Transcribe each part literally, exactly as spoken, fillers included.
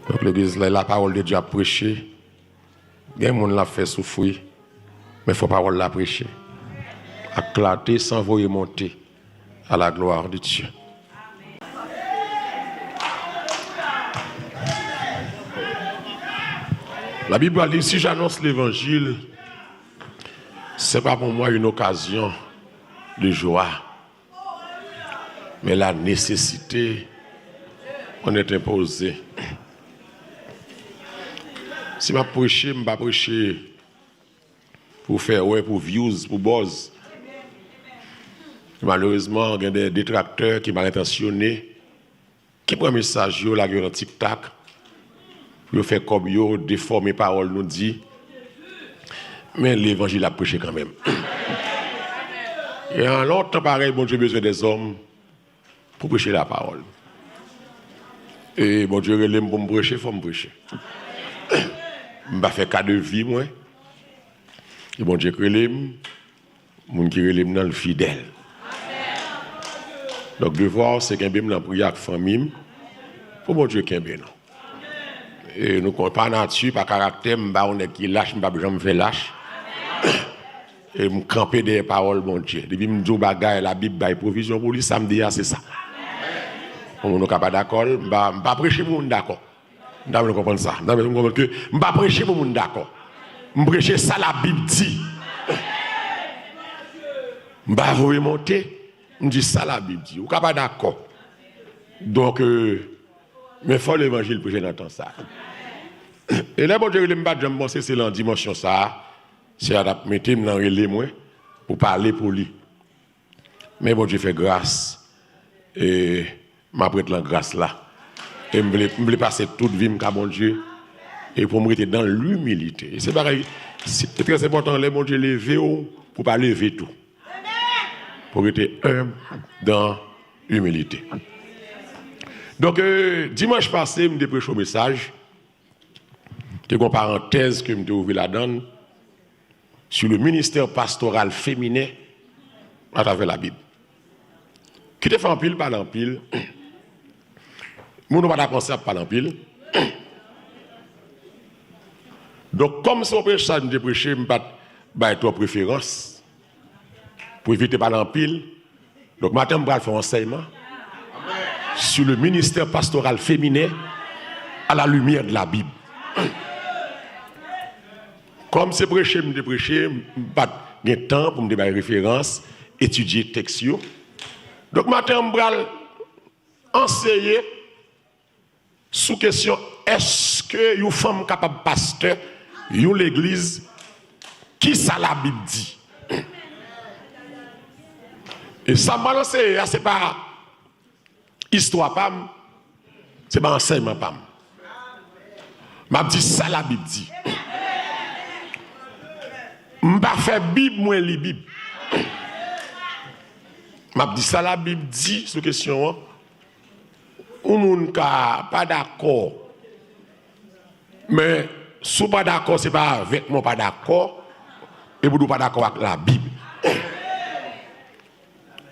Donk, legliz la, la parole de Dieu ap preche. Gen moun l ap fè soufri, men fò pawòl la preche ak klate san voye monte, à la gloire de Dieu. La Bible va dire, si j'annonce l'évangile, c'est pas pour moi une occasion de joie, mais la nécessité en est imposée. Si m ap preche, m pa preche pou fè wè, pou views, pou buzz. Malerezman, gen de detraktè ki mal entansyone, ki pran mesaj yo, lage yo nan TikTok, pou yo fè kòb yo, defòme pawòl nou di. Men levanjil ap preche kanmenm. E an lontan parèy, Bondye bezwen dèzòm pou preche lapawòl. E Bondye rele m pou m preche, fò m preche. M pa fè ka de vi mwen. E Bondye k rele m, moun ki rele m nan, l fidèl. Donk, devwa w se kenbe m nan priyè ak fanmi m, pou Bondye kenbe nou. E nou kon, pa nati, pa karaktè, m pa yon nèg ki lach, m p ap janm fè lach. E m kanpe dèyè pawòl Bondye. Depi m di w bagay, Labib bay pwovizyon pou li, sa m di a, se sa. Bon, moun ou ka pa dakò l, m pa, m pa preche pou moun dakò. M ta vle konprann sa. M ta vle konprann ke m pa preche pou moun dakò. M preche sa Labib di. M pa voye monte, m di sa Labib di. Ou ka pa dakò. Donk, euh, men fò levanjil preche nan tan sa. E lè Bondye rele m, m pa t janm panse se nan dimansyon sa a, Seyè a t ap mete m nan rele mwen pou pale pou li. Men Bondye fè gras, e m ap ret lan gras la. E m vle, m vle pase tout vi m ka Bondye, e pou m rete dan limilite. E se bagay, se trè enpòtan lè Bondye leve w, pou w pa leve tou. Pou w rete enb dan imilite. Donk, euh, dimanch pase, m te preche yon mesaj, te gen yon parantèz ke m te ouvri ladan l, sur le ministère pastoral féminin à travers la Bible. Ki te fè anpil pale anpil. Moun ou pa dakò sa ap pale anpil. Donk, kòm se yon mesaj m te preche, m pa t bay twòp referans pou evite pale anpil. Donk, maten, m pral fè yon ansèyman sur le ministère pastoral féminin à la lumière de la Bible. Kòm se preche m te preche, m pa t gen tan pou m te bay referans, etidye tèks yo. Donk, maten an, m pral anseye sou kesyon, èske yon fanm kapab pastè yon legliz? Kisa Labib di? E sa m pral anseye a, se pa istwa pa m, se pa ansèyman pa m. M ap di sa Labib di. M pa fè Bib, mwen li Bib. M ap di sa Labib di sou kesyon an. Yon moun ka pa dakò, men si w pa dakò, se pa avèk mwen w pa dakò, e pou di w pa dakò ak Labib.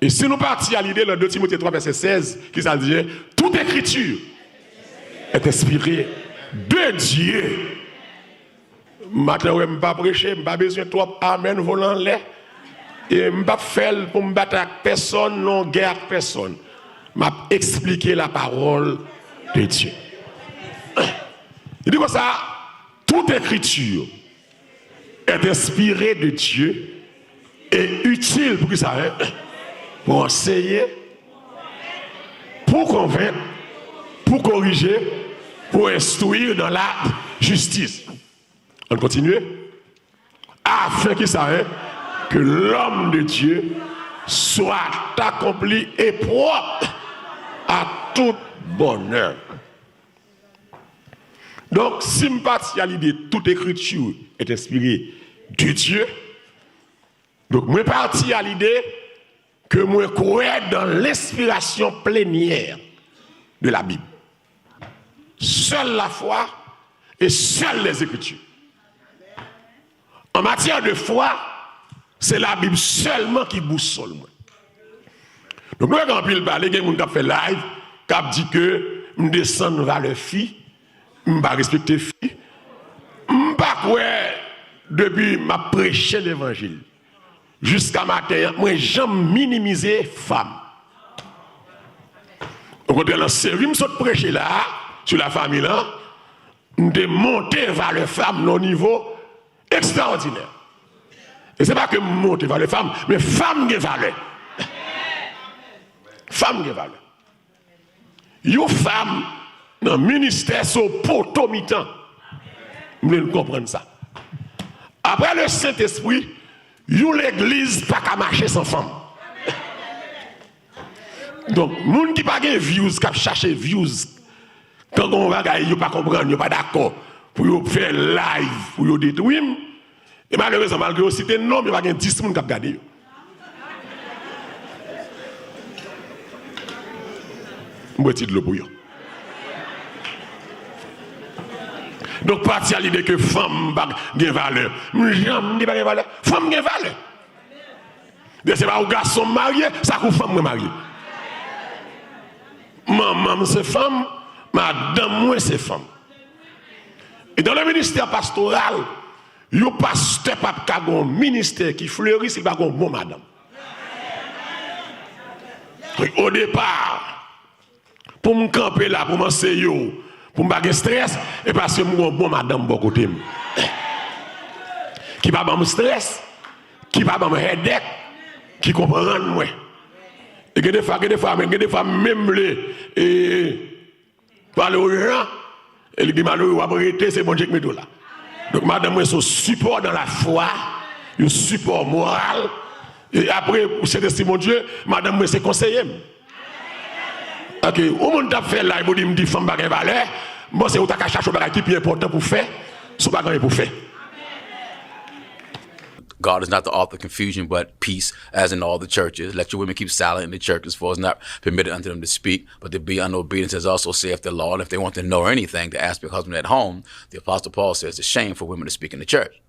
Et si nous partions à l'idée, dans deux Timothée trois, verset seize, ki sa l di, hein? Toute écriture est inspirée de Dieu. Maten, wè, m pa preche, m pa bezwen twòp amèn vole anlè. E m p ap fè l pou m batay ak pèsonn, non, gè ak pèsonn. M ap eksplike la parole de Dieu. Li di konsa, toute écriture est inspirée de Dieu et utile pou ki sa, hein? Pou anseye, pou konvenk, pou korije, pou enstwi dans la justice. Ann kontinye. Afin ki sa, hein? Que l'homme de Dieu soit accompli et propre à toute bonne œuvre. Donk, si m pati a lide toute écriture est inspirée de Dieu, donk, mwen pati a lide ke mwen kwè dans l'inspiration plénière de la Bible. Seule la foi et seules les Écritures. An matyè de fwa, se Labib sèlman ki bousòl mwen. Donk, nou wè gen anpil pale, gen moun k ap fè live, k ap di ke m desann valè fi, M pa respekte fi. M pa kwè depi m ap preche levanjil jiska maten an, mwen janm minimize fanm. Okontrè, nan seri m sot preche la a, sou lafanmi lan, m te monte valè fanm nan yon nivo ekstraòdinè. E se pa ke m monte valè fanm, men fanm gen valè. Fanm gen valè. Yon fanm nan ministè se yon poto mitan. M vle n konprann sa. Apre le Sentespri, yon legliz pa ka mache san fanm. Donk, moun ki pa gen views, k ap chache views, tankou yon bagay yo pa konprann, yo pa dakò, pou yo fè live, pou yo detwi m, e malerezman, malgre yo site non m, yo pa gen dis moun k ap gade yo. M bwè ti dlo pou yo. Donk, pati a lide ke fanm pa gen valè. M janm di pa gen valè. Fanm gen valè. Dayè, se pa yon gason m marye, se ak yon fanm mwen marye. Manman m se fanm, madanm mwen se fanm. E dans le ministère pastoral, yon pastè p ap ka gen yon ministè ki fleri si l pa gen yon bon madanm. Odepa, pou m kanpe la, pou m anseye w, pou m pa gen strès, e paske m gen yon bon madanm bò kote m. Ki pa ban m strès, ki pa ban m headache, ki konprann mwen. E gen defwa, gen defwa, men gen defwa m menm vle, e, pale yon jan, e li di, "Malory, w ap rete, se Bondye k mete w la." Donk, madanm mwen se yon sipò dans la foi, yon sipò moral. E apre, Sentespri Bondye, madanm mwen se konseye m. Ok, yon moun t ap fè live pou di m di fanm pa gen valè, m panse ou ta ka chache yon bagay ki pi enpòtan pou fè, si w pa gen anyen pou fè. God is not the author of confusion, but peace, as in all the churches. Let your women keep silent in the churches, for it's not permitted unto them to speak, but to be unobedient, as also saith the law. And if they want to know anything, to ask their husband at home. The Apostle Paul says it's shame for women to speak in the church.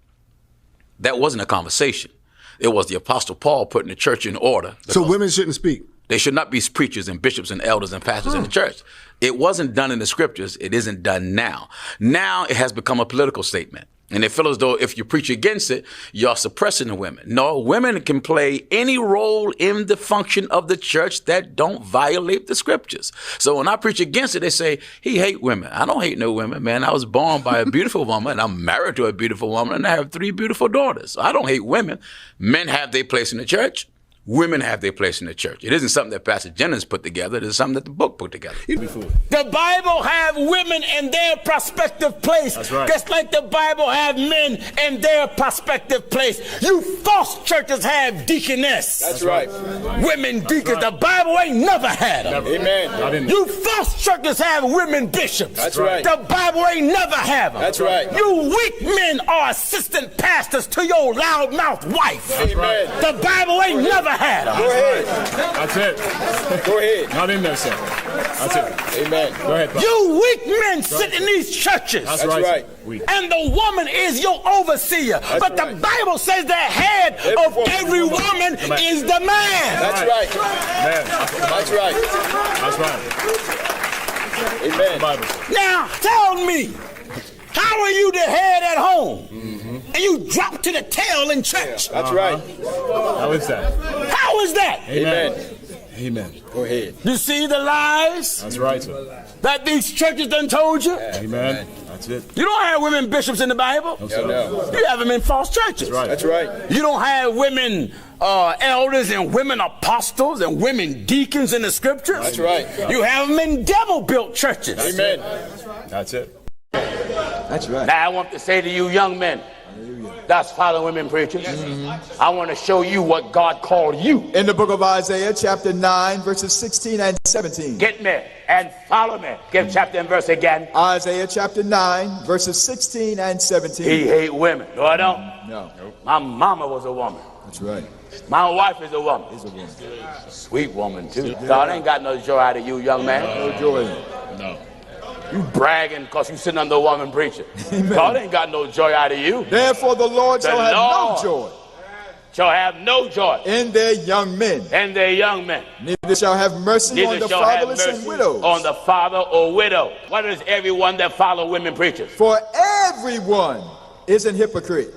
That wasn't a conversation. It was the Apostle Paul putting the church in order. So women shouldn't speak. They should not be preachers and bishops and elders and pastors in the church. It wasn't done in the scriptures. It isn't done now. Now it has become a political statement. And they feel as though if you preach against it, you're suppressing the women. No, women can play any role in the function of the church that don't violate the scriptures. So when I preach against it, they say, "He hate women." I don't hate no women, man. I was born by a beautiful woman, and I'm married to a beautiful woman, and I have three beautiful daughters. So I don't hate women. Men have their place in the church. Women have their place in the church. It isn't something that Pastor Jennings put together. It is something that the book put together. The Bible have women and their prospective place, just like the Bible have men and their prospective place. You false churches have deaconess. That's right. Women deacons. The Bible ain't never had them. Amen. You false churches have women bishops. That's right. The Bible ain't never have them. That's right. You weak men are assistant pastors to your loudmouth wife. Amen. The Bible ain't never had them. Go ahead. That's it. Go ahead. Not in there, sir. That's it. Amen. Go ahead. You weak men sit in these churches. That's right. And the woman is your overseer. But the Bible says the head of every woman is the man. That's right. That's right. That's right. Amen. Now tell me, how are you the head at home and you drop to the tail in church? That's right. How is that? How is that? Amen. Amen. Go ahead. You see the lies? That's right, sir. That these churches done told you? Amen. That's it. You don't have women bishops in the Bible. No, sir. You have them in false churches. That's right. That's right. You don't have women uh, elders and women apostles and women deacons in the scriptures. That's right. You have them in devil built churches. Amen. That's it. That's right. Now I want to say to you, young men, that's following women preachers. I want to show you what God called you. In the book of Isaiah, chapter nine, verses sixteen and seventeen. Get me and follow me. Give chapter and verse again. Isaiah chapter nine, verses sixteen and seventeen. He hate women. No, I don't. No. My mama was a woman. That's right. My wife is a woman. Is a woman. Sweet woman, too. God ain't got no joy out of you, young man. No joy. No. You bragging because you sitting under a woman preacher. Amen. God ain't got no joy out of you. Therefore, the Lord shall have no joy. shall have no joy in their young men, in their young men. Neither shall have mercy on Neither the shall have fatherless mercy and widows. On the father or widow. What is everyone that follow women preachers? For everyone is an hypocrite.